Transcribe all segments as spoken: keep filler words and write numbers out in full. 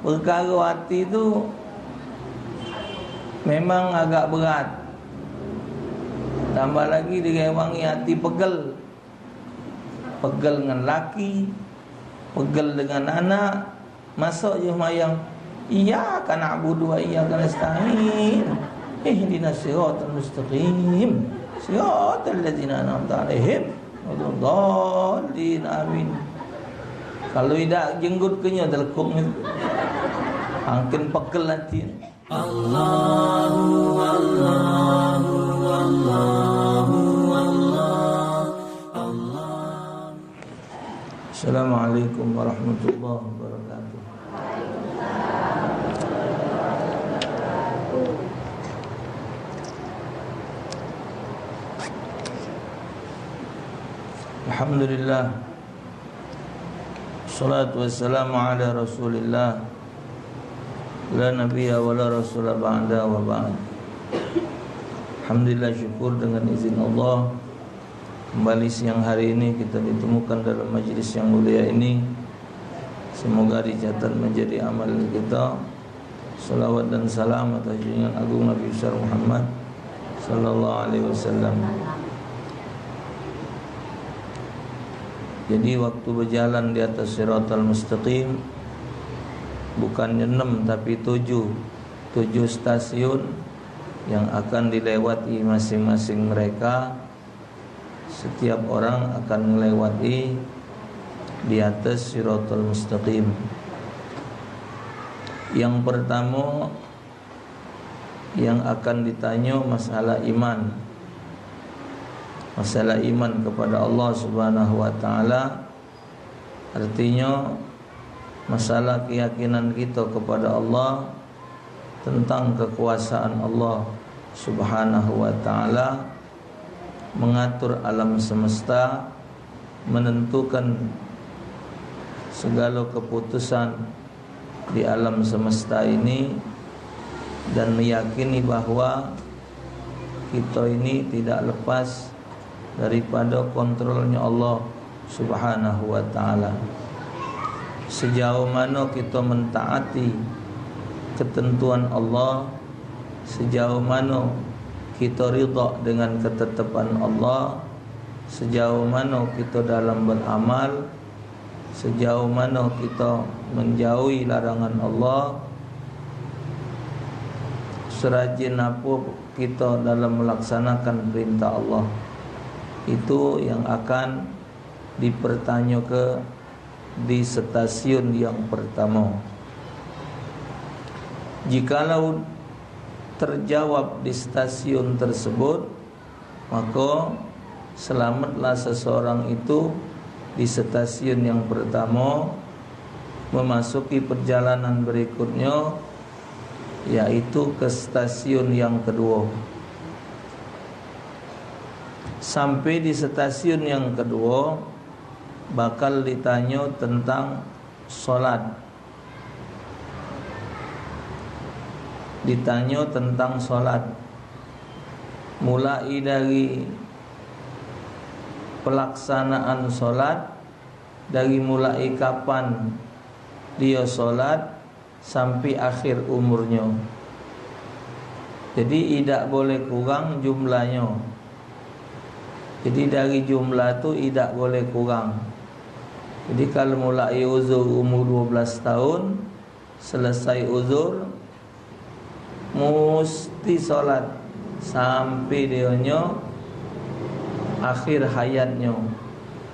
Perkara ati tu memang agak berat. Tambah lagi direwangi ati pegel. Pegel dengan laki, pegel dengan anak. Masuk je semayang. Iyyaka na'budu wa iyyaka nasta'in. Ihdinas siratal mustaqim. Siratal ladzina an'amta 'alaihim. Waladdallin. Amin. Kalu idak jenggut kenyo telekuk ni. Angken pegel ati. Allahu, Allahu, Allahu, Allah, Allah. Assalamualaikum warahmatullahi wabarakatuh. Alhamdulillah. Salatu wassalamu ala Rasulillah. La nabiyya wa la rasula ba'da wa ba'd. Alhamdulillah, syukur dengan izin Allah. Kembali siang hari ini kita ditemukan dalam majlis yang mulia ini. Semoga dicatat menjadi amal kita. Salawat dan salam atas junjungan agung Nabi besar Muhammad sallallahu alaihi wasallam. Jadi, waktu berjalan di atas Siratal Mustaqim, bukannya enam tapi tujuh, tujuh stasiun yang akan dilewati masing-masing mereka. Setiap orang akan melewati di atas Siratal Mustaqim. Yang pertama, yang akan ditanyo masalah iman. Masalah iman kepada Allah Subhanahu wa Ta'ala, artinyo masalah keyakinan kito kepada Allah, tentang kekuasaan Allah Subhanahu wa Ta'ala, mengatur alam semesta, menentukan segala keputusan di alam semesta ini, dan meyakini bahwa kita ini tidak lepas daripada kontrolnya Allah Subhanahu wa Ta'ala. Sejauh mano kita mentaati ketentuan Allah, sejauh mano kita ridha dengan ketetapan Allah, sejauh mano kita dalam beramal, sejauh mano kita menjauhi larangan Allah, serajin apo kita dalam melaksanakan perintah Allah, itu yang akan dipertanyoke di stasiun yang pertama. Jikalau terjawab di stasiun tersebut, maka selamatlah seseorang itu di stasiun yang pertama, memasuki perjalanan berikutnya, yaitu ke stasiun yang kedua. Sampai di stasiun yang kedua, bakal ditanyo tentang solat. Ditanyo tentang solat. Mulai dari pelaksanaan solat, dari mulai kapan dia solat, sampai akhir umurnyo. Jadi, idak boleh kurang jumlahnyo. Jadi, dari jumlah tu idak boleh kurang. Jadi, kalu mulai uzur umur dua belas tahun, selesai uzur, musti solat sampai dionyo akhir hayatnyo,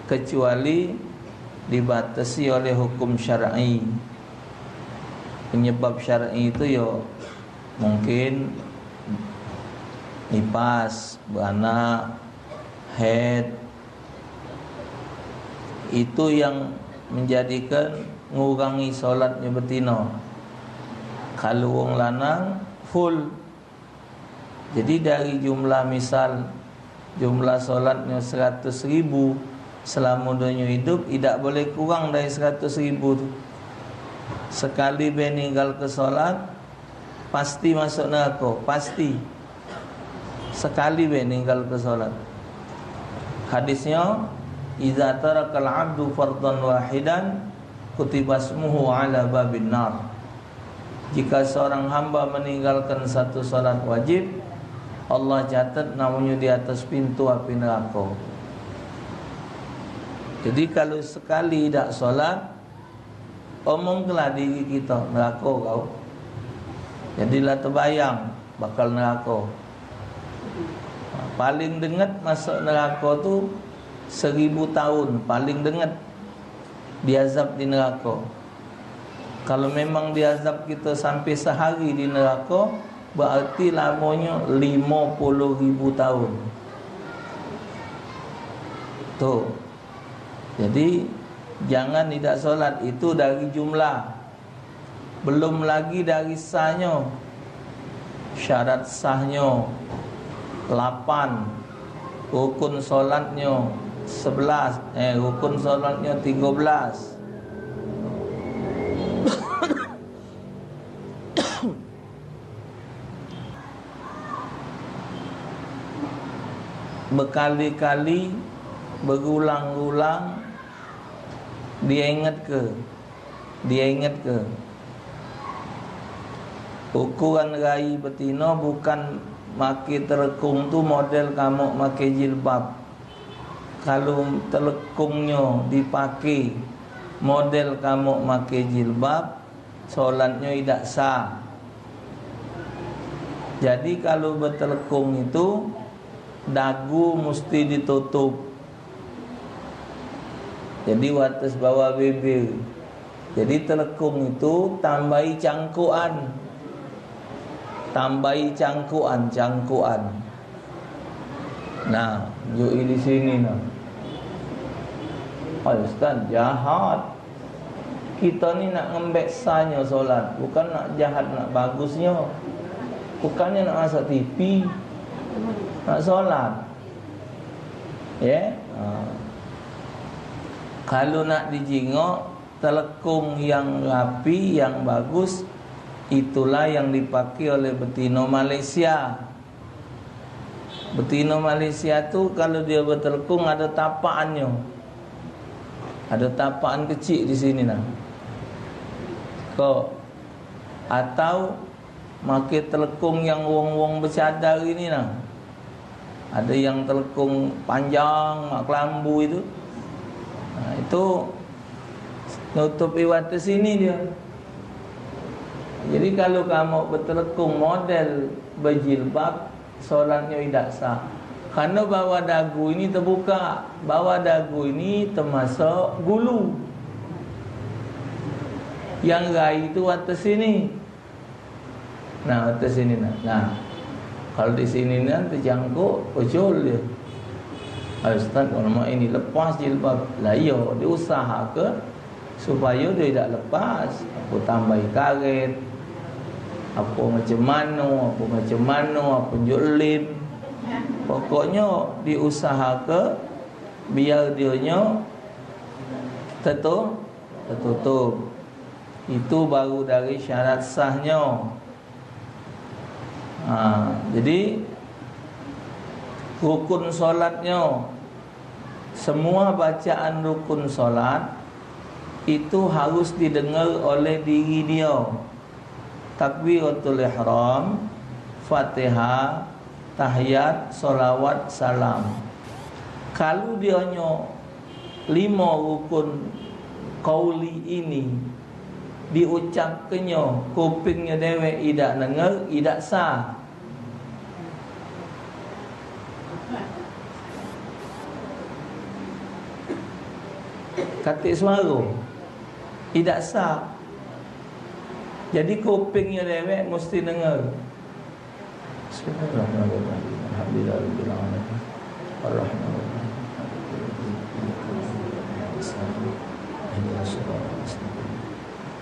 kecuali dibatasi oleh hukum syar'i. Penyebab syar'i itu yo mungkin nipas, beranak, haid. Itu yang menjadikan ngurangi solatnyo betino. Kalu wong lanang full. Jadi, dari jumlah, misal, jumlah solatnyo seratus ribu, selamo dunia hidup, idak boleh kurang dari seratus ribu tu. Sekali be ninggalke solat, pasti masuk neraka, pasti. Sekali be ninggalke solat. Hadisnyo, "Idza tarakal abdu fardhan wahidan, kutiba ismuhu ala babin nar." Jika seorang hamba meninggalkan satu salat wajib, Allah catat namonyo di atas pintu api nerako. Jadi, kalu sekali dak salat, omongkelah diri kito, "Nerako kau." Jadilah tebayang bakal nerako. Paling denget masuk nerako tu seribu tahun, paling denget diazab di nerako. Kalu memang diazab kito sampe sehari di nerako, berarti lamonyo limo puluh ribu tahun. Tu. Jadi, jangan idak solat, itu dari jumlah. Belum lagi dari sahnyo. Syarat sahnyo lapan, rukun solatnyo sebelas, eh, rukun solatnyo tigo belas. Bekali-kali, berulang-ulang diingetke, diingetke. Ukuran rai betino bukan make telekung tu model kamu make jilbab. Kalu telekungnyo dipake model kamu make jilbab, solatnyo idak sah. Jadi, kalu betelekung itu, dagu musti ditutup. Jadi, wates bawah bibir. Jadi, telekung itu tambahi cangkukan. Tambahi cangkukan, cangkukan. Nah, jui di sini, nah. Oi, Ustaz, jahat. Kito ni nak ngembek sahnyo solat, bukan nak jahat, nak bagusnyo. Bukannyo nak masak T V, nak solat. Ye? Ha. Kalu nak dijingok, telekung yang rapi, yang bagus, itulah yang dipake oleh betino Malaysia. Betino Malaysia tu, kalu dio betelekung, ado tapakannyo. Ado tapakan kecik di sini, nah. Ko. Atau make telekung yang wong-wong becadar ini, nah. Ado yang telekung panjang, mak kelambu itu. Nah, itu nutup iwat ke sini dio. Jadi, kalu kamu betelekung model bejilbab, solatnyo idak sah. Karno bawah dagu ini tebuka, bawah dagu ini temasuk gulu. Yang rai itu atas sini. Nah, atas sini, nah. Nah, kalu di sini, nah, tejangkuk, ucul dio. "Ah, Ustaz, ulama ini lepas jilbab." Lah, iyo, diusahake supayo dio idak lepas. Apo tambahi karet, apo macam mano, apo macam mano, apo njuk lem. Pokoknyo diusahake biar dionyo tetu-, tetutup. Itu baru dari syarat sahnyo. Ha, jadi, rukun solatnyo, semua bacaan rukun solat itu harus didengar oleh diri dio. Takbiratul ihram, Fatihah, tahiyat, sholawat, salam. Kalu dionyo limo rukun qauli ini diucapkenyo, kupingnyo dewek idak denger, idak sah. Katik suaro, idak sah. Jadi, kupingnyo dewek musti denger. Bismillahirrahmanirrahim. Alhamdulillahirabbil alamin. Arrahmanirrahim. Maliki yaumiddin. Iyyaka na'budu wa iyyaka nasta'in. Ihdinas siratal mustaqim.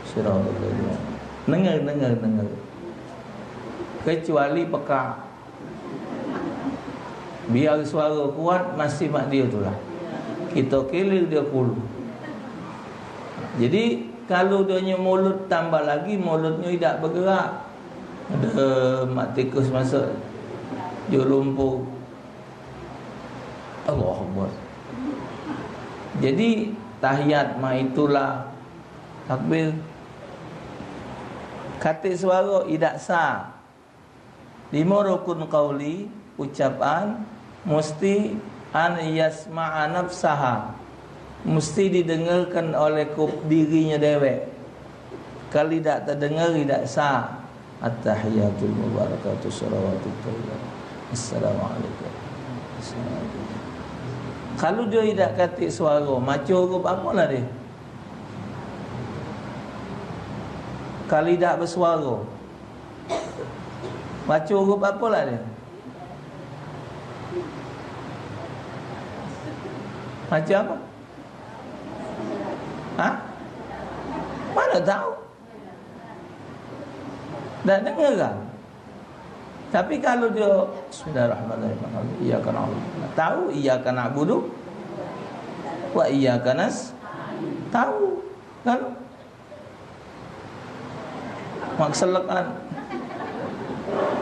Siratal ladzina. Denger, denger, denger. Kecuali pekak. Biar suaro kuat, masih mak dio tu lah. Kito kilir, dio kulu. Jadi, kalu dionyo mulut tambah lagi, mulutnyo idak begerak. Ado mak tikus masuk jo lumpur. Allahu Akbar. Jadi, tahiyat mah itulah takbir. Katik suaro idak sah. Limo rukun qauli, ucapan, musti an yasma'a nafsaha, musti didengarkan oleh ku-, dirinyo dewek. Kalu idak tedengar, idak sah. At-tahiyatul mubarakatuh shalawatut thayyibah. Assalamualaikum. Assalamualaikum. Kalu dio idak katik suaro, maco hurup apolah dio? Kalu idak besuaro, maco hurup apolah dio? Maco apo? Hah? Mano tau? Dak dengar kan? Tapi kalu dio, "Bismillahirrahmanirrahim. Iyyaka na'budu." Tau, "Iyyaka na'budu wa iyyaka nas-", tau. Kalu mak selekan.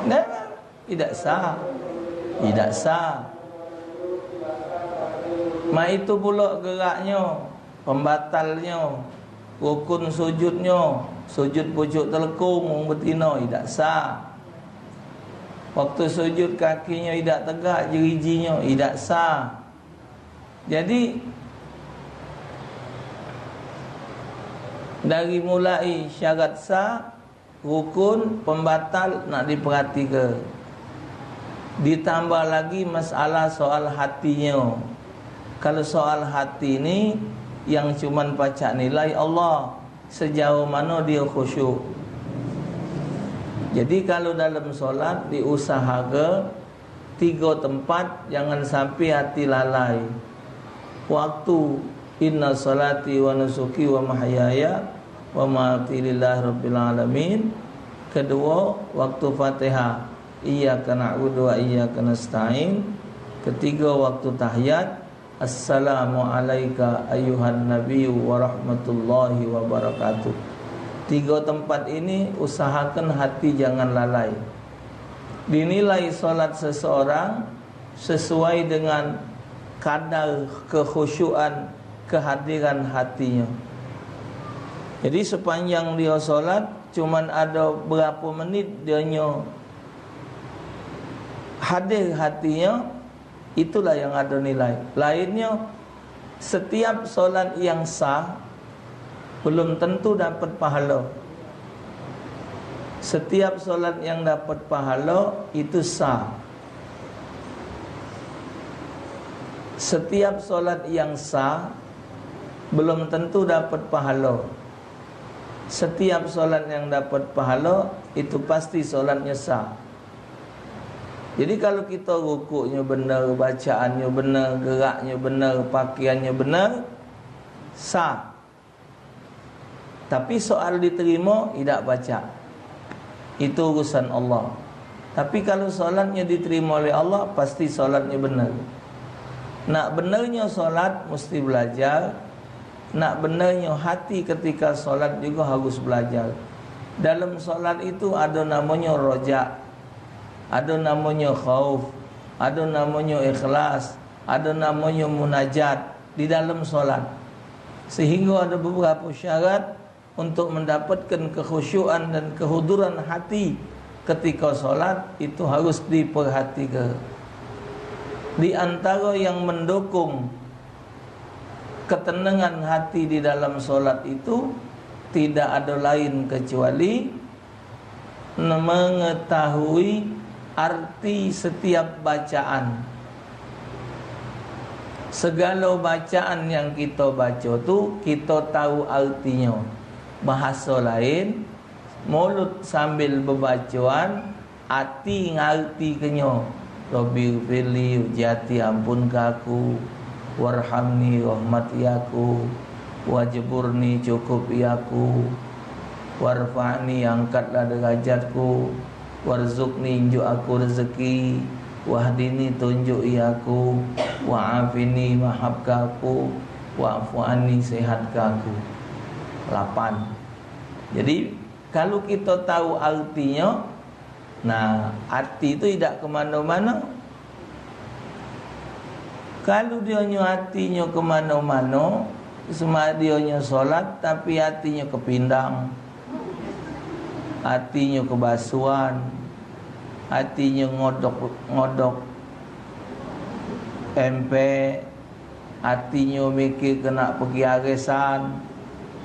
Dah, idak sah. Idak sah. Mak itu pulo geraknyo, pembatalnyo, rukun sujudnyo, sujud pucuk telekung wong betino, idak sah. Waktu sujud kakinyo idak tegak, jerijinyo idak sah. Jadi, dari mulai syarat sah, rukun, pembatal nak diperhatike. Ditambah lagi masalah soal hatinyo. Kalu soal hati ni, yang cuman pacak nilai Allah, sejauh mano dio khusyuk. Jadi, kalu dalam solat diusahake tigo tempat, jangan sampe hati lalai. Waktu, "Inna salati wa nusuki wa mahyaya wa mamati lillahi rabbil alamin." Keduo, waktu Fatihah, "Iyyaka na'budu wa iyyaka nasta'in." Ketigo, waktu tahiyat, "Assalamu alaika ayuhan nabiyyu wa rahmatullahi wa barakatuh." Tigo tempat ini usahakan hati jangan lalai. Dinilai solat seseorang sesuai dengan kadar kekhusyuan, kehadiran hatinyo. Jadi, sepanjang dio solat, cuman ado berapo menit dionyo hadir hatinyo, itulah yang ado nilai. Lainnyo, setiap solat yang sah belum tentu dapat pahalo. Setiap solat yang dapat pahalo itu sah. Setiap solat yang sah belum tentu dapat pahalo. Setiap solat yang dapat pahalo, itu pasti solatnyo sah. Jadi, kalu kito rukuknyo bener, bacaannyo bener, geraknyo bener, pakaiannyo bener, sah. Tapi soal diterimo, idak pacak. Itu urusan Allah. Tapi kalu solatnyo diterimo oleh Allah, pasti solatnyo bener. Nak benernyo solat, musti belajar. Nak benernyo hati ketika solat jugo harus belajar. Dalam solat itu ado namonyo rojak, ado namonyo khauf, ado namonyo ikhlas, ado namonyo munajat di dalam solat. Sehinggo ado beberapo syarat untuk mendapatkan kekhusyuan dan kehuduran hati ketika solat itu harus diperhatike. Di antara yang mendukung ketenangan hati di dalam solat itu tidak ado lain kecuali mengetahui arti setiap bacaan. Segalo bacaan yang kito baco tu, kito tau artinyo. Bahaso lain, mulut sambil bebacoan, ati ngartikenyo. "Rabbighfirli, uji ati ampunke aku, warhamni, rahmati aku, wajburni, cukupi aku, warfa'ni, angkatlah derajatku, warzuqni, injuk aku rezeki, wahdini, tunjuki aku, wa'afini, mahapke aku, wa'fu anni, sehatke aku." Lapan. Jadi, kalu kito tau artinyo, nah, ati tu idak ke mano-mano. Kalu dionyo atinyo ke mano-mano, sema dionyo solat, tapi atinyo ke pindang. atinyo kebasuan, atinyo ngodok, ngodok pempek, atinyo mikir kena pergi arisan.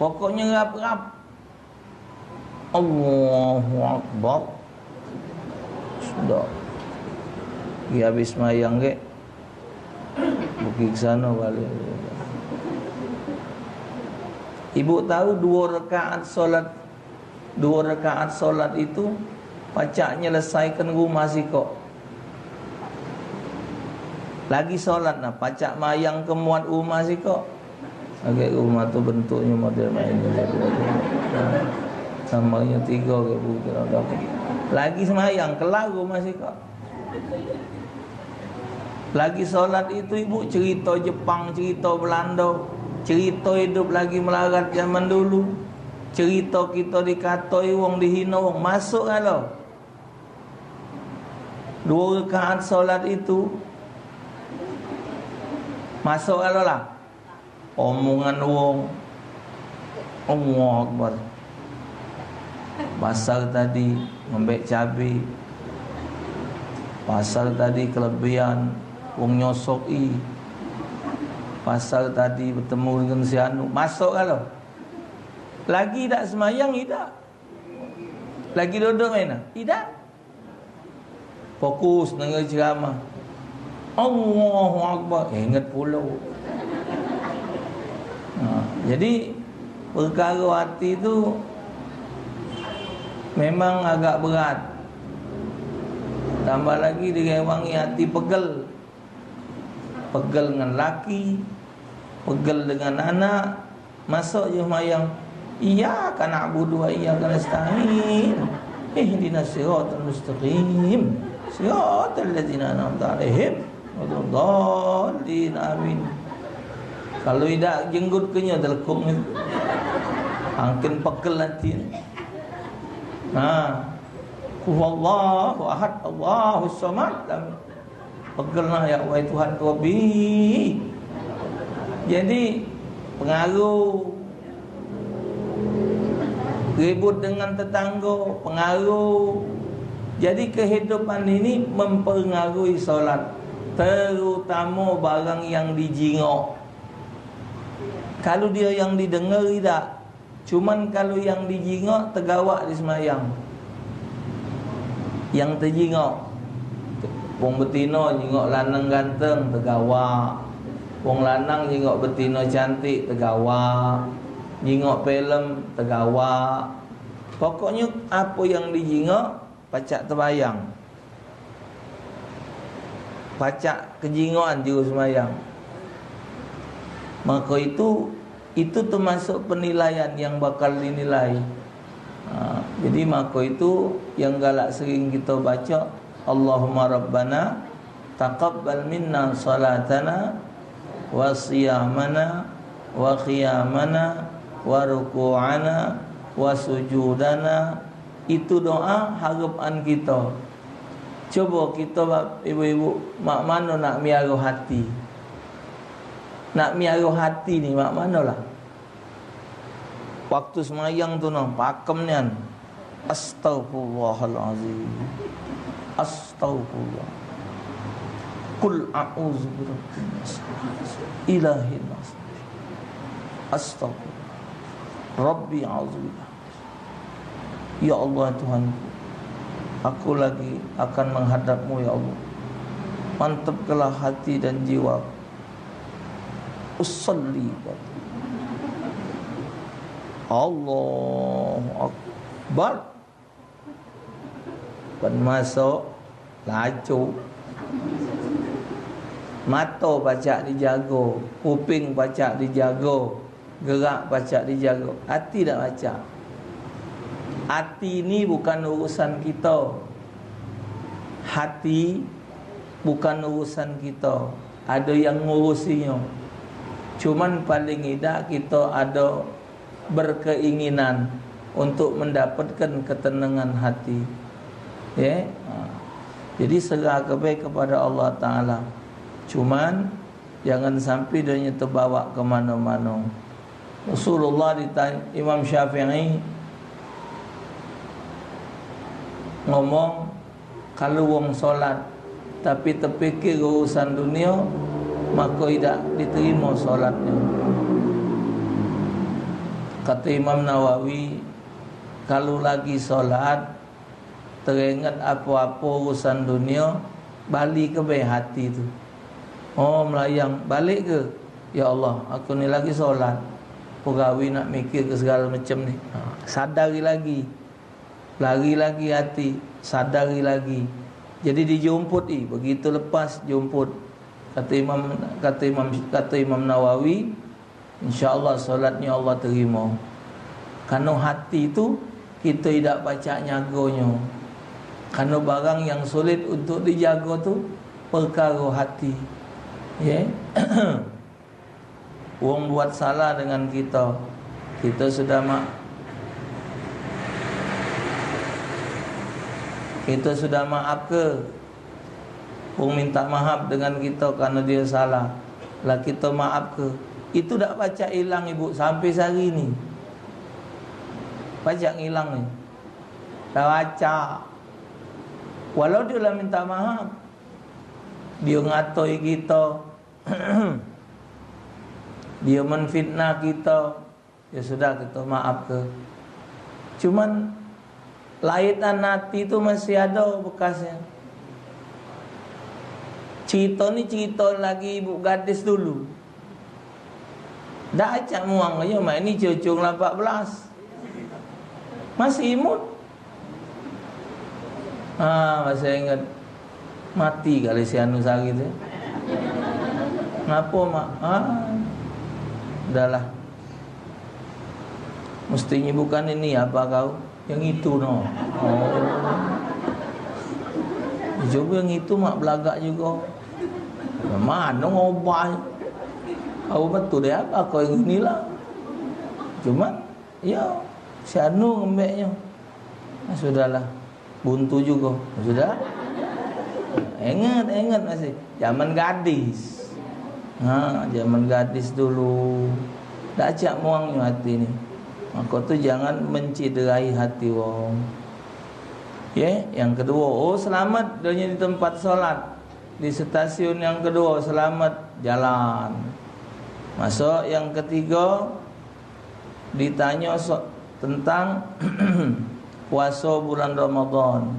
Pokoknyo rap-rap. Allahu Akbar. Sudah. Dia habis mayang ke, pergi ke sana balik. Ibu tahu dua rakaat solat, dua rakaat solat itu pacak nyelesaikan rumah sikok. Lagi solat nah, pacak mayang ke muat rumah sikok. Agak rumah tu bentuknyo model main ni. Namanya tiga ke bukan ada apa. Lagi semayang, kelar rumah sikok. Lagi solat itu ibu cerita Jepang, cerita Belanda, cerita hidup lagi melarat zaman dulu, cerita kita dikatoi wong, dihina wong, masuk galo. Dua rakaat solat itu masuk galo lah. Omongan wong, Allahu Akbar. Pasal tadi ngembek cabe. Pasal tadi kelebihan wong nyosok i. Pasal tadi betemu dengan si anu, masuk galo. Lagi dak semayang, idak. Lagi duduk main, idak. Fokus dengar ceramah. Allahu Akbar. Ingat pulo. Nah, jadi perkara hati tu memang agak berat. Tambah lagi direwangi hati pegel. Pegel dengan laki, pegel dengan anak, masuk je semayang. Iyyaka na'budu wa iyyaka nasta'in. Ihdinas siratal mustaqim. Siratal ladzina an'amta 'alaihim ghairil dhalin. Amin. Kalu idak jenggut kenyo telekung ni. Angkin pegel hati ni. Nah. Huwallahu ahad, Allahus samad. Amin. Pegel lah ya, wahai Tuhan Rabbi. Jadi, pengaruh. Ribut dengan tetangga, pengaruh. Jadi, kehidupan ini mempengaruhi solat. Terutama barang yang dijingok. Kalu dia yang didengar, idak. Cuman kalu yang dijingok tegawak di semayang. Yang tejingok. Wong betino jingok lanang ganteng, tegawak. Wong lanang jingok betino cantik, tegawak. Jingok film, tegawak. Pokoknyo apo yang dijingok, pacak tebayang. Pacak kejingoan juru semayang. Maka itu, itu termasuk penilaian yang bakal dinilai. Ha, jadi maka itu yang galak sering kita baca, Allahumma rabbana taqabbal minna salatana wa siyamana wa qiyamana wa ruku'ana wa sujudana. Itu doa harepan kita. Coba kita, ibu-ibu, mak mano nak miaro hati? Nak miaro hati ni mak mano lah? Waktu semayang tu nah, pakem nian. Astaghfirullahalazim. Astaghfirullah. Qul a'udzu birabbin nas. Ilahin nas. Astaghfirullah. Rabbi a'udzubillah. Ya Allah Tuhanku, aku lagi akan menghadap-Mu, ya Allah. Mantapkanlah hati dan jiwa. Usalli. Allahu Akbar. Pen masuk, lacu. Mato pacak dijago, kuping pacak dijago, gerak pacak dijago, hati dak pacak. Hati ni bukan urusan kita. Hati bukan urusan kita. Ada yang ngurusinyo. Cuman paling idak kita ada berkeinginan untuk mendapatkan ketenangan hati. Ya. Ha. Jadi serah ke bae kepada Allah Taala. Cuman jangan sampai dia tebawa ke mana-mana. Rasulullah ditanya Imam Syafi'i, Ngomong, kalu wong solat tapi tepikir urusan dunia, maka idak diterima solatnya. Kata Imam Nawawi, kalu lagi solat, teringat apa-apa urusan dunia, balik ke be hati tu. Oh, melayang, balik ke, "Ya Allah, aku ni lagi solat. Pegawi nak mikir ke segala macam ni." Ha, sadari lagi. Lari lagi hati, sadari lagi. Jadi dijumputi, begitu lepas jumput. Kata Imam, kata Imam, kata Imam Nawawi, insyaallah solatnya Allah terima. Karena hati tu kita idak pacak nyagonyo. Karena barang yang sulit untuk dijago tu perkara hati. Ya. Wong buat salah dengan kita, kita sudah ma-, kita sudah maaf ke? Wong minta maaf dengan kita karena dia salah, lah kita maaf ke? Itu dak pacak hilang, Ibu, sampai sehari ni. Pacak ngilang ni. Dak pacak. Walau dia lah minta maaf, dia ngatoi kita, dia menfitnah kita, ya sudah, kita maaf ke. Cuman, laitan hati tu masih ada bekasnya. Cerita ni cerita lagi ibu gadis dulu. Dak acak muang aja, mak ini cucu lapan belas. Masih imut. Ha, masih ingat. Mati kali si Anu sehari tu. Ngapo, Mak? Ha, udahlah. Mestinya bukan ini apa kau? Yang itu, no. Oh. Coba yang itu, Mak, belagak juga. Mano ngobah? Kau betul deh apa kau yang inilah. Cuman, ya, si Anu ngembeknyo. Ah, sudahlah. Buntu juga. Sudah? Ingat, ingat masih. Zaman gadis. Ha, zaman gadis dulu. Dak acak muangnyo hati ni. Maka tu jangan menciderai hati wong. Ye, yang kedua, oh, selamat dunia di tempat solat. Di stasiun yang kedua, selamat jalan. Masuk yang ketiga, ditanyo so-, tentang puaso bulan Ramadan.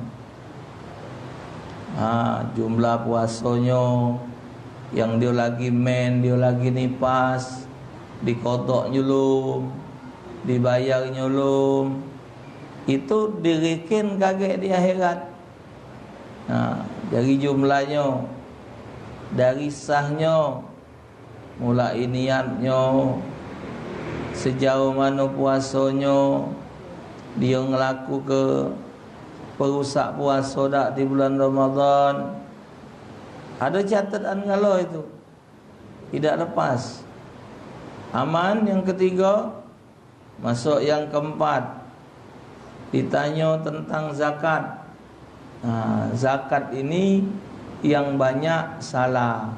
Ha, jumlah puasonyo, yang dio lagi men, dio lagi nipas, dikodok nyelum, dibayar nyelum. Itu dirikin kagek di akhirat. Ha, dari jumlahnyo, dari sahnyo, mulai niatnyo, sejauh mano puasonyo, dio ngelakuke perusak puaso dak di bulan Ramadan. Ado catetan galo itu. Idak lepas. Aman yang ketiga, masuk yang keempat. Ditanyo tentang zakat. Nah, zakat ini yang banyak salah.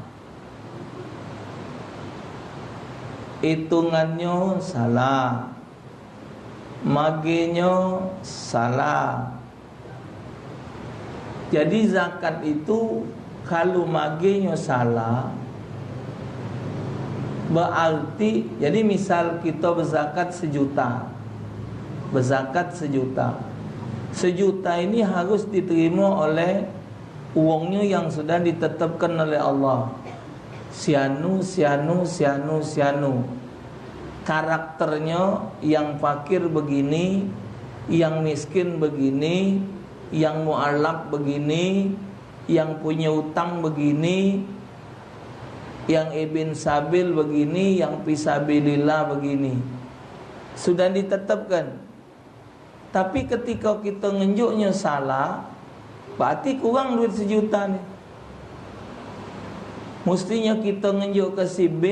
Itungannyo salah. Magenyo salah. Jadi zakat itu kalu magenyo salah, berarti, jadi misal kita berzakat sejuta, berzakat sejuta, sejuta ini harus diterima oleh uangnya yang sudah ditetapkan oleh Allah. Sianu, sianu, sianu, sianu. Karakternyo yang fakir begini, yang miskin begini, yang mualaf begini, yang punya utang begini, yang ibn sabil begini, yang fisabilillah begini. Sudah ditetapkan. Tapi ketika kita ngenjuknya salah, berarti kurang duit sejuta ni. Mestinya kita ngenjuk ke si B,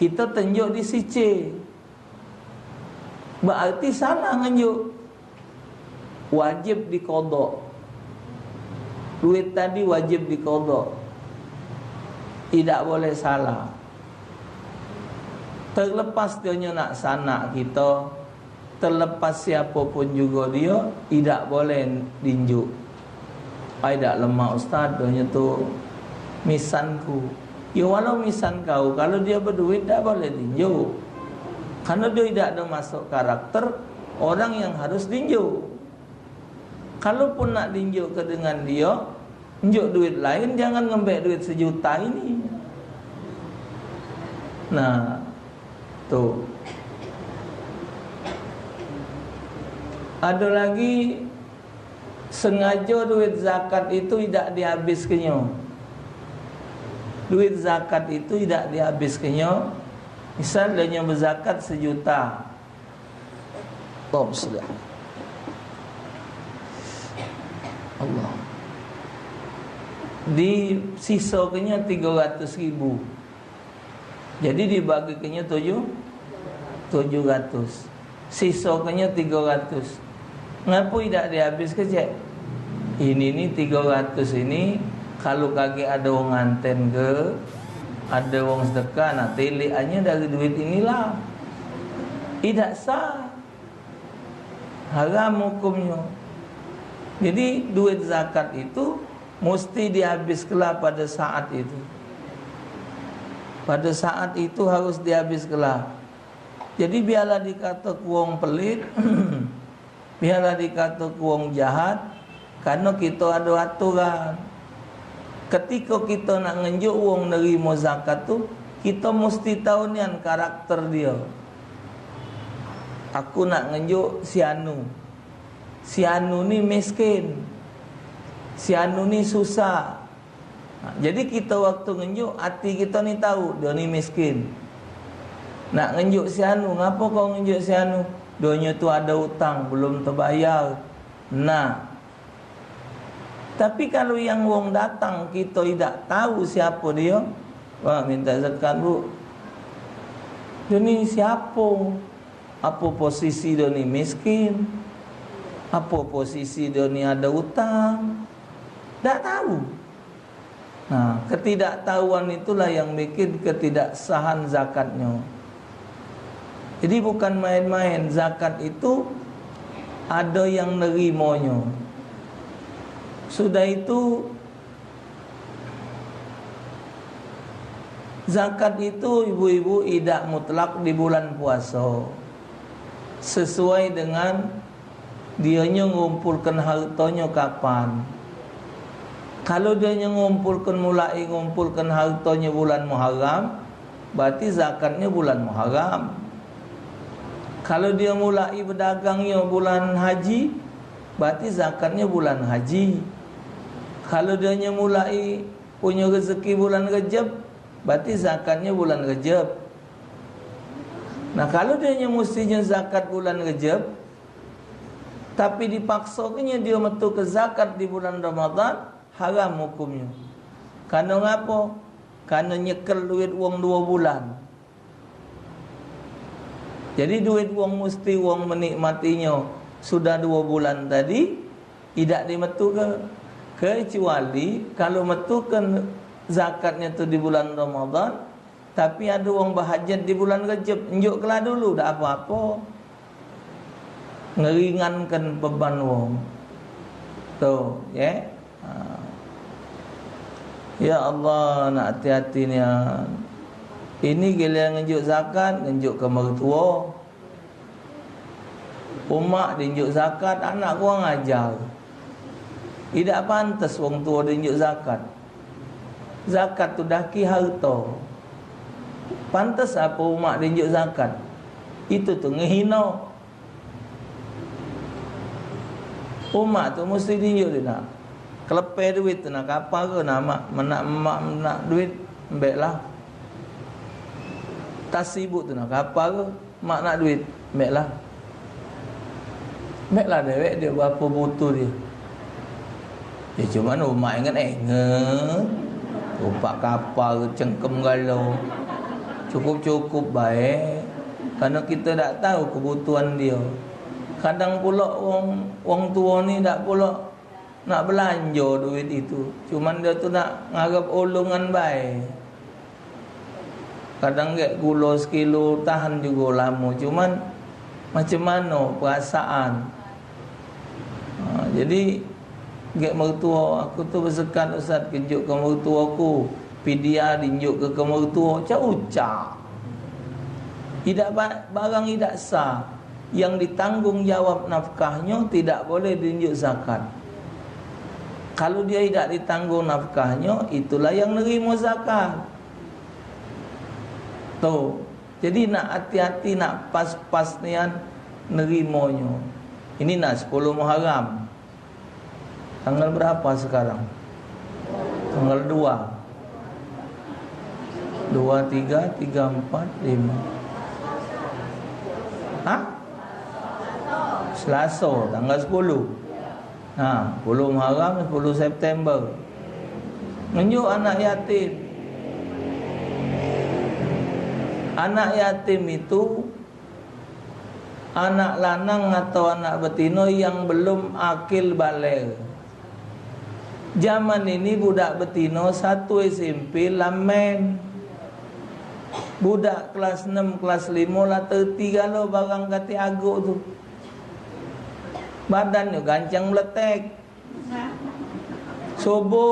kita tenjuk di si C. Berarti salah ngenjuk. Wajib dikodok. Duit tadi wajib dikodok. Tidak boleh salah. Terlepas dia nak sanak kita, Terlepas siapo pun jugo dio, idak boleh dinjuk. "Ai, dak lemak, Ustaz, donyo tu misanku." Yo, walau misan kau, kalu dio beduit, dak boleh dinjuk. Karno dio idak ado masuk karakter orang yang harus dinjuk. Kalaupun nak dinjuk ke dengan dio, njuk duit lain, jangan ngembek duit sejuta ini. Nah, tu. Ado lagi, sengajo duit zakat itu idak dihabiskenyo. Duit zakat itu idak dihabiskenyo. Misal, dio nyo bezakat sejuta. Allahumma shalli ala Allah. Disisokenyo tigo ratus ribu. Jadi dibagikenyo tujuh, tujuh ratus. Sisokenyo tigo ratus. Ngapo idak dihabiske, cek? Ini ni tigo ratus ini, kalu kagek ado wong nganten ke, ado wong sedekah, nah, tilik anye dari duit inilah. Idak sah. Haram hukumnyo. Jadi, duit zakat itu musti dihabiskelah pada saat itu. Pada saat itu harus dihabiskelah. Jadi, biarlah dikato wong pelit, biarlah dikato wong jahat, karno kito ado aturan. Ketiko kito nak ngenjuk wong nerimo zakat tu, kito musti tau nian karakter dio. Aku nak ngenjuk si anu. Si anu ni miskin. Si anu ni susah. Nah, jadi kito waktu ngenjuk, ati kito ni tau, dio ni miskin. Nak ngenjuk si anu, ngapo kau ngenjuk si anu? Dionyo tu ado utang, belum tebayar. Nah, tapi kalu yang wong datang, kito idak tau siapo dio, "Wah, minta zakat, Bu." Dio ni siapo? Apo posisi dio ni miskin? Apo posisi dio ni ado utang? Dak tau. Nah, ketidaktahuan itulah yang bikin ketidaksahan zakatnyo. Jadi, bukan main-main. Zakat itu ado yang nerimonyo. Sudah itu, zakat itu, ibu-ibu, idak mutlak di bulan puaso. Sesuai dengan dionyo ngumpulkan hartonyo kapan. Kalu dionyo ngumpulkan, mulai ngumpulkan hartonyo bulan Muharram, berarti zakatnyo bulan Muharram. Kalu dio mulai bedagangnyo bulan Haji, berarti zakatnyo bulan Haji. Kalu dionyo mulai punyo rezeki bulan Rejeb, berarti zakatnyo bulan Rejeb. Nah, kalu dionyo mustinyo zakat bulan Rejeb, tapi dipaksokenyo dio metuke zakat di bulan Ramadan, haram hukumnyo. Karno ngapo? Karno nyekel duit wong duo bulan. Jadi, duit wong musti wong menikmatinyo sudah duo bulan tadi, idak dimetuke. Kecuali kalu metuke zakatnyo tu di bulan Ramadan, tapi ado wong behajat di bulan Rejeb, enjukkelah dulu, dak apo-apo. Ngeringankan beban wong. Tu, ye. Ha. Ya Allah, nak hati-hati nian. Ini giliran ngenjuk zakat, ngenjuk ke mertua. Umak dienjuk zakat, anak kurang ajar. Idak pantes wong tuo dienjuk zakat. Zakat tu daki harto. Pantes apo umak dienjuk zakat? Itu tu ngehino. Umak tu musti dienjuk, dio nak kelepe duit tu, nak kapal ke, nak mak, nak mak nak duit, embeklah. Tas sibuk tu, nak kapal ke, mak nak duit, embeklah. Embeklah dewek dio berapo butuh dio. Ya, cuman umak inget-inget. Tupak kapal, cengkem galo. Cukup-cukup bae. Karno kito dak tau kebutuhan dio. Kadang pulo wong, wong tuo ni dak pulo nak belanjo duit itu. Cuman dio tu nak ngarep olongan bae. Kadang gek gulo sekilo tahan jugo lamo. Cuman Macam mano perasaan? Ha, jadi, gek mertua aku tu besekat, "Ustaz, kenjuk ke mertuaku, pidia dinjuk ke, ke mertua." Cak ucak. Idak ba-, barang idak sah. Yang ditanggung jawab nafkahnyo tidak boleh dinjuk zakat. Kalau dia idak ditanggung nafkahnyo, itulah yang nerimo zakat. Tu. Jadi, nak hati-hati, nak pas-pas nian nerimonyo. Ini nak sepuluh Muharram. Tanggal berapa sekarang? Tanggal dua. Dua, tiga, tiga, empat, lima. Hah? Selasa, tanggal sepuluh. Ha, sepuluh Muharram, sepuluh September. Ngenjuk anak yatim. Anak yatim itu anak lanang atau anak betino yang belum akil baligh. Zaman ini budak betino satu S M P la men. Budak kelas enam, kelas lima la terti galo barang katek agok tu. Badannyo gancang meletek. Sobo.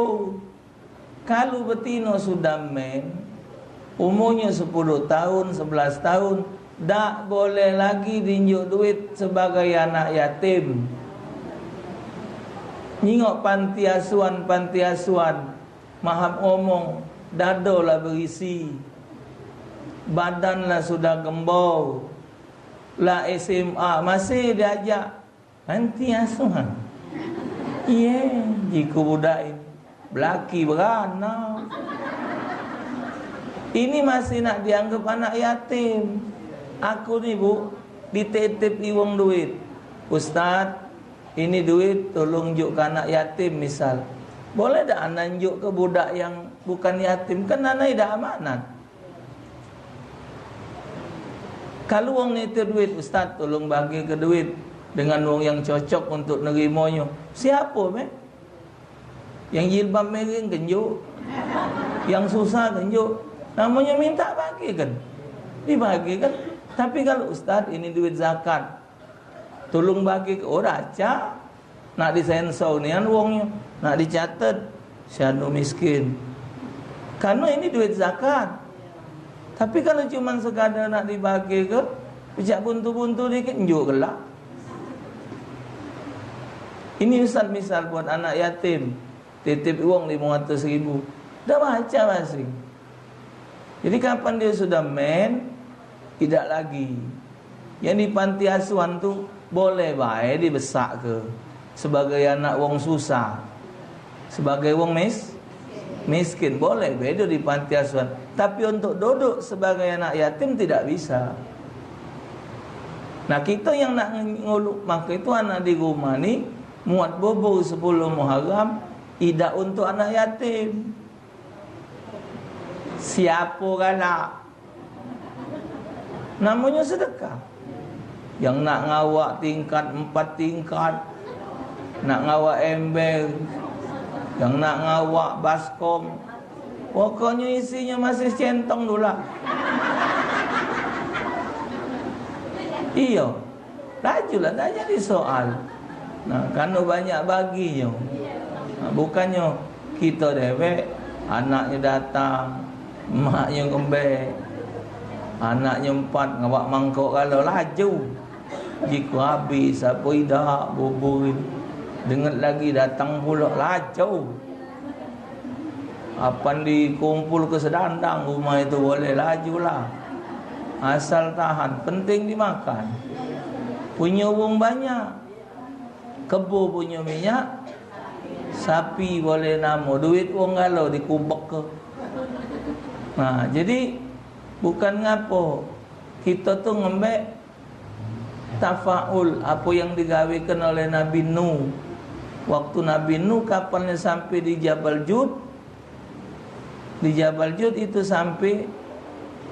Kalu betino sudah men, umurnyo sepuluh taun, sebelas taun, dak boleh lagi dinjuk duit sebagai anak yatim. Nyingok panti asuhan, panti asuhan, mahap ngomong, dado la berisi, badan la sudah gembor, la S M A, masih diajak Panti asuhan. Iye, jiku budak ini. Belaki beranak. Ini masih nak dianggap anak yatim. Aku ni, Bu, dititip iwong duit. "Ustaz, ini duit tolong juk ke anak yatim," misal. Boleh dak ana njuk ke budak yang bukan yatim? Kan ana idak amanat. Kalu wong nitip duit, "Ustaz, tolong bagi ke duit dengan wong yang cocok untuk nerimonyo." Siapo, meh? Yang jilbab miring kenjuk, yang susah kenjuk. Namonyo minta bagi kan? Dibagi kan? Tapi kalu, "Ustaz, ini duit zakat." Tolong bagi ke, oh, raca. Nak disensor nian wongnyo, nak dicatet, si anu miskin. Karno ini duit zakat. Tapi kalu cuman sekadar nak dibagi ke, pecak buntu-buntu dikit, njuk gelak. Ini, Ustaz, misal buat anak yatim. Titip wong limo ratus ribu. Dah baca masing. Jadi, kapan dia sudah men, idak lagi. Yang di panti asuhan tu boleh bae dibesak ke sebagai anak wong susah. Sebagai wong mis-, miskin, boleh bae dia di panti asuhan. Tapi untuk duduk sebagai anak yatim tidak bisa. Nah, kita yang nak ngulu, maka itu anak di rumah ni muat bubur sepuluh Muharram, idak untuk anak yatim. Siapo galak? Namonyo sedekah. Yang nak ngawak tingkat empat tingkat, nak ngawak ember, yang nak ngawak baskom, pokoknyo isinyo masih centong tu lah. Iyo. Lajulah, dak jadi soal. Nah, karno banyak baginyo. Nah, bukannyo kito dewek, anaknyo datang, maknyo ngembek, anaknyo empat ngawak mangkok galo, laju. Jiku habis, apo idak, bubur. Denget lagi datang pulo, laju. Apan dikumpul ke sedandang rumah itu, boleh lajulah. Asal tahan, penting dimakan. Punyo wong banyak. Kebo punyo minyak, sapi boleh namo, duit wong galo dikubek ke. Nah, jadi bukan ngapo. Kito tu ngembek tafaul, apo yang digawekan oleh Nabi Nuh. Waktu Nabi Nuh kapalnyo sampe di Jabal Jud, di Jabal Jud itu sampe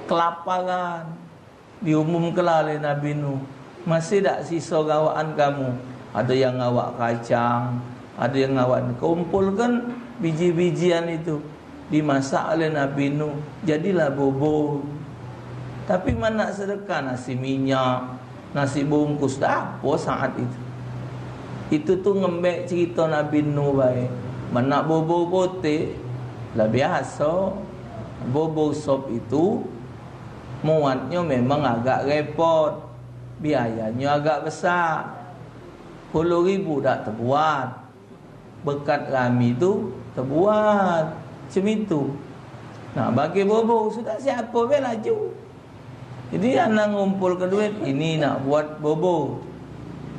kelaparan, diumumkanlah oleh Nabi Nuh, "Masih dak siso gawakan kamu?" Ado yang ngawak kacang, ado yang ngawak, kumpulkan biji-bijian itu. Dimasak oleh Nabi Nuh, jadilah bubur. Tapi men nak sedekah, nasi minyak, Nasi bungkus dak apo saat itu. Itu tu ngembek cerito Nabi Nuh bae. Men nak bubur putik, lah biaso. Bubur sop itu muatnyo memang agak repot. Biayanyo agak besak. Puluh ribu dak tebuat. Bekat rami tu tebuat. Cem itu. Nah, bagi bubur, sudah siapo be laju. Jadi, anak ngumpulke duit, ini nak buat bubur.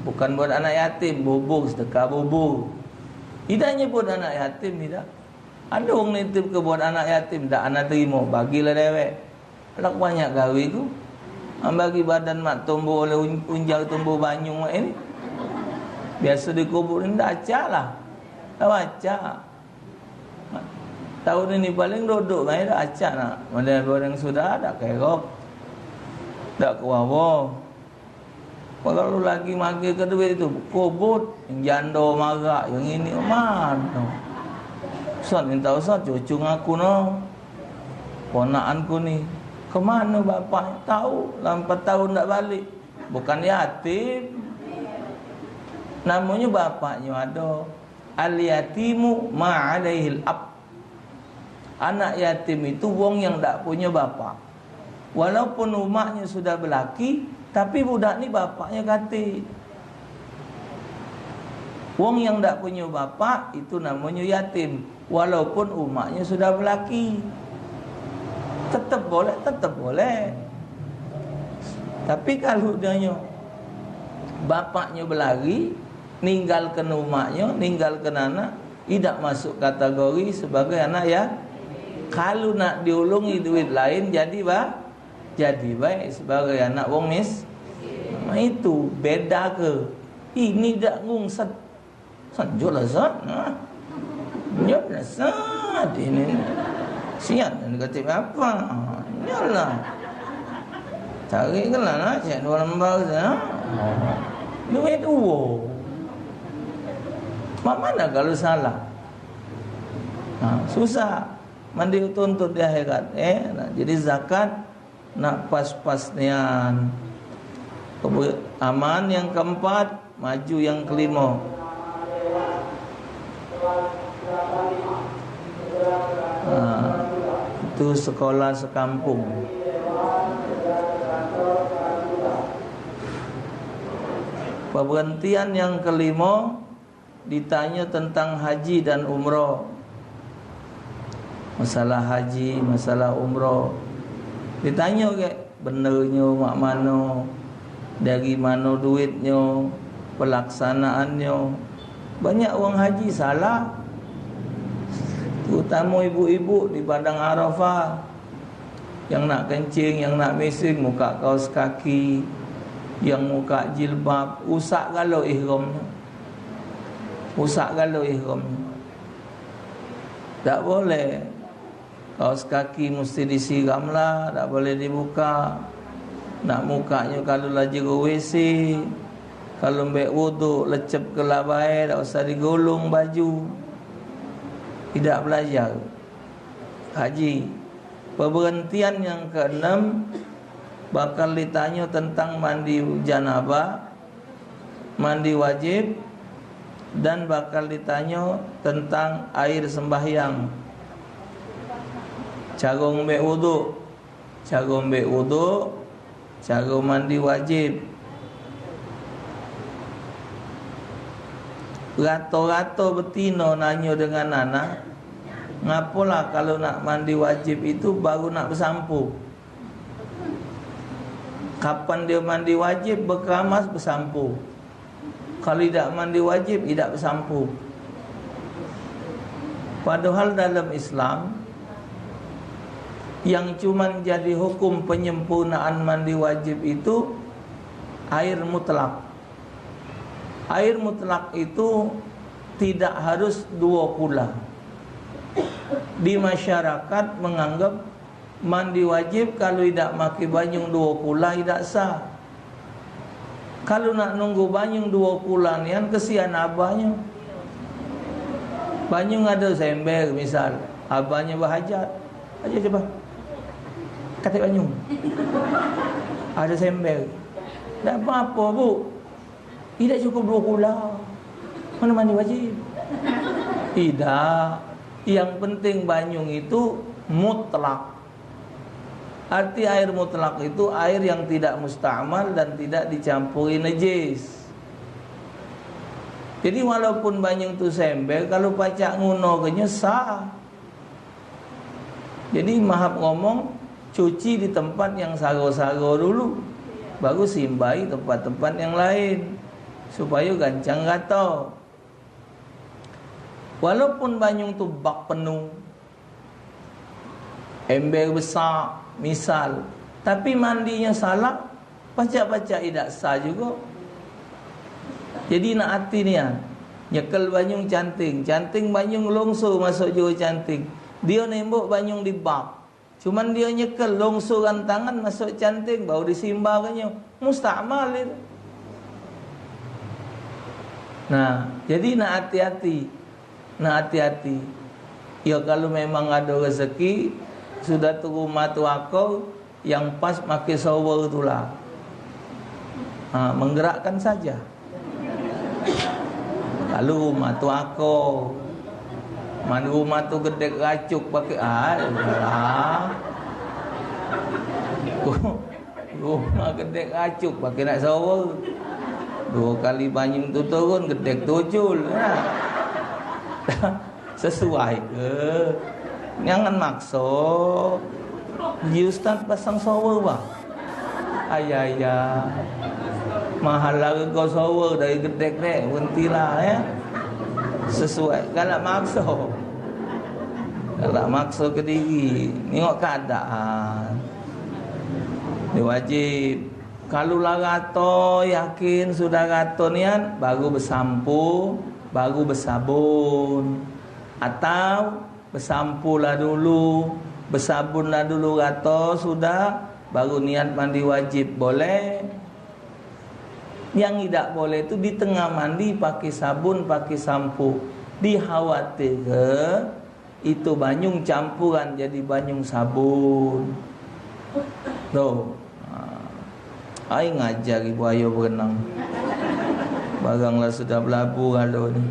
Bukan buat anak yatim, bubur, sedekah bubur. Idak nyebut anak yatim, idak. Ado wong nitipke buat anak yatim, dak anak terimo, bagilah dewek. Alak banyak gawe ku. Am bagi badan mak tumbuh oleh un-, unjang tumbuh banyu mak ini. Biaso dikubur ni dak acak lah. Dak acak. Taun ini paling duduk bae dak acak nak. Model orang sudah dak kerok. Dak kewawo. Kalu lagi mage ke duit tu, kobot, yang jando marak, yang ini mano. Ustaz minta ustaz, cucu ngaku no. Ponakan ku ni. Kemano bapak? Tau, lah empat taun dak balik. Bukan yatim. Namonyo bapaknyo ado. Al yatimu ma alaihil ab. Anak yatim itu wong yang dak punyo bapak. Walaupun umaknyo sudah belaki, tapi budak ni bapaknyo katik. Wong yang dak punyo bapak itu namonyo yatim, walaupun umaknyo sudah belaki. Tetep boleh, tetep boleh. Tapi kalu dianyo bapaknyo belari, ninggalkan umaknyo, ninggalkan anak, idak masuk kategori sebagai anak ya. Kalu nak diulungi duit lain, jadi ba-, jadi bae sebagai anak wong mis-, nah, itu beda ke. Ini dak ngungset. Sanjuklah Zat. Nah. Nyot lah Zat ini. Sian negatif apa? Nyolah. Cari ke lah, nah, cek dua lembar saja. Duit duo. Mak mana kalu salah? Nah, susah. Mandi tuntut di akhirat, eh. Nah, jadi zakat nak pas-pas nian. Kebe-, aman yang keempat, maju yang kelima. Nah, itu sekolah sekampung. Pemberhentian yang kelima, ditanyo tentang haji dan umrah. Masalah haji, masalah umrah. Ditanyo ke, benernyo mak mano, dari mano duitnyo, pelaksanaannyo. Banyak wong haji salah. Terutamo ibu-ibu di Padang Arafah. Yang nak kencing, yang nak mising, muka kaos kaki, yang muka jilbab, rusak galo ihramnyo. Rusak galo ihramnyo. Dak boleh. Kaos kaki mesti disiram lah, dak boleh dibuka. Nak mukanyo kalu lah jero W C, kalu mbek wuduk, lecep ke lah bae, dak usah digolong baju. Idak belajar. Haji. Pemberhentian yang keenam, bakal ditanyo tentang mandi janabah, mandi wajib, dan bakal ditanyo tentang air sembahyang. Caro ngambek wuduk, caro ngambek wuduk, caro mandi wajib. Rato-rato betino nanyo dengan anak, ngapolah kalu nak mandi wajib itu baru nak besampo? Kapan dio mandi wajib, bekeramas, besampo. Kalu idak mandi wajib, idak besampo. Padahal dalam Islam, yang cuman jadi hukum penyempurnaan mandi wajib itu air mutlak. Air mutlak itu tidak harus duo kula. Di masyarakat menganggap mandi wajib kalu idak make banyu duo kula idak sah. Kalu nak nunggu banyu duo kula nian, kesian abanyo. Banyu ado sember misal, abanyo behajat. Ayo coba. Katek banyu. Ado sember. Tidak apa-apa, Bu. Tidak cukup dua kula. Mana mandi wajib? Tidak. Yang penting banyung itu mutlak. Arti air mutlak itu air yang tidak mustamal dan tidak dicampuri najis. Jadi walaupun banyung tu sember, kalau pacak nguno ke nyo sah. Jadi mahap ngomong, cuci di tempat yang saro-saro dulu, baru simbai tempat-tempat yang lain, supayo gancang rato. Walaupun banyung tu bak penuh, ember besak, misal, tapi mandinyo salah, pacak-pacak idak sah jugo. Jadi nak ati nian, nyekel banyung canting, canting banyung longso masuk jero canting. Dio nembok banyung di bak. Cuman dio nyekel longsoran tangan masuk canting, baru disimbakanyo. Mustamal itu. Nah, jadi nak ati-ati. Nah, ati-ati. Ya, kalu memang ado rezeki, sudah tu rumah tu akor, yang pas make shower tu lah. Ha, menggerakkan saja. Kalu rumah tu akor, man rumah tu gedek racuk pake, ah, lah. Rumah gedek racuk pake nak shower. Dua kali banyung tu turun, gedek tucul. Nah. Sesuai ke? Jangan makso. Ji ustaz pasang shower, bah. Ayah, ayah. Mahal lah rego shower dari gedek dek, berhentilah, ya. Sesuai, galak makso. Galak makso ke diri. Nengok keadaan. Dia wajib. Kalu lah rato, yakin sudah rato nian, baru besampo, baru besabun. Atau besampo lah dulu, besabun lah dulu rato, sudah, baru niat mandi wajib. Boleh. Yang idak boleh tu di tengah mandi pakai sabun, pakai sampo. Dikhawatirke itu banyung campuran jadi banyung sabun. Tu. Ha. Ai ngajar ibu ayo berenang. Barang lah sudah belabu galo ni.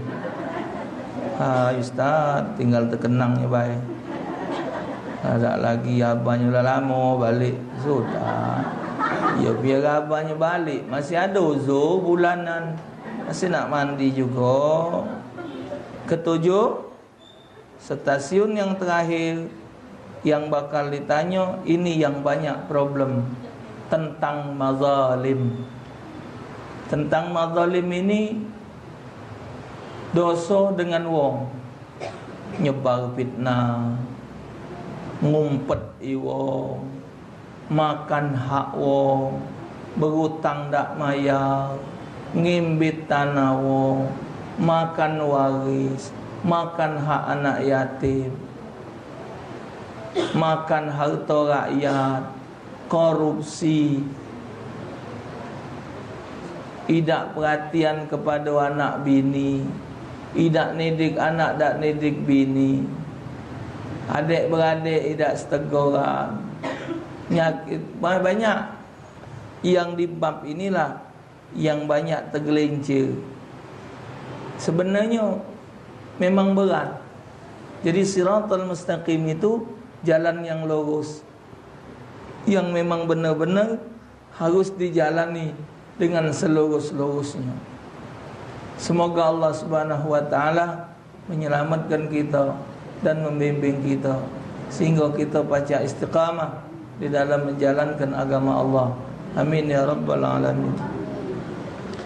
Hai ustaz, tinggal tekenang je bae. Dak lagi abanyo lah lamo balik. Sudah. Ya biar abanyo balik, masih ado uzur bulanan. Masih nak mandi jugo. Ketujuh, stasiun yang terakhir yang bakal ditanyo, ini yang banyak problem, tentang mazalim. Tentang mazalim ini, doso dengan wong, nyebar fitnah, ngumpet i wong, makan hak wong, berutang dak mayar, ngimbit tanah wong, makan waris, makan hak anak yatim, makan harto rakyat, korupsi, idak perhatian kepado anak bini, idak nidik anak, dak nidik bini, adek beradek idak setegoran, nyakit, ba- banyak yang di bab inilah yang banyak tergelincir. Sebenarnyo memang berat. Jadi siratal mustaqim itu jalan yang lurus, yang memang benar-benar harus dijalani dengan selurus-lurusnya. Semoga Allah Subhanahu wa taala menyelamatkan kita dan membimbing kita sehingga kita pacak istiqamah di dalam menjalankan agama Allah. Amin ya rabbal alamin.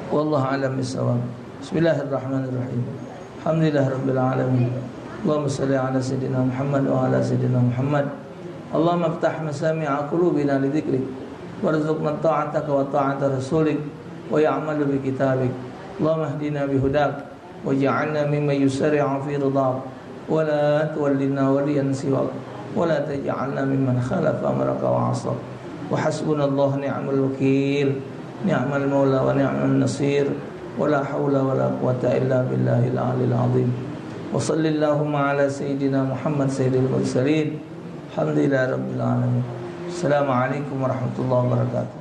Wallahu a'lam bissawab. Bismillahirrahmanirrahim. Alhamdulillahirabbil alamin. Allahumma shalli ala sayyidina Muhammad wa ala sayyidina Muhammad. Allahumma iftah masami'a qulubina li dzikrik, warzuqna ta'ataka wa ta'ata rasulik, wa ya'malu bi kitabik. Allahumma hdina bi hudak, waj'alna mimman yusari'u fi ridak, wa la tuwallina waliyan siwak, wa la taj'alna mimman khalafa amraka wa 'asak. Wa hasbunallahu ni'mal wakil, ni'mal maula wa ni'man nasir, wa la haula wa la quwwata illa billahil aliyil azim. Wa shalli Allahumma ala sayyidina Muhammad sayyidil mursalin. Alhamdulillahi rabbil alamin. Assalamualaikum warahmatullahi wabarakatuh.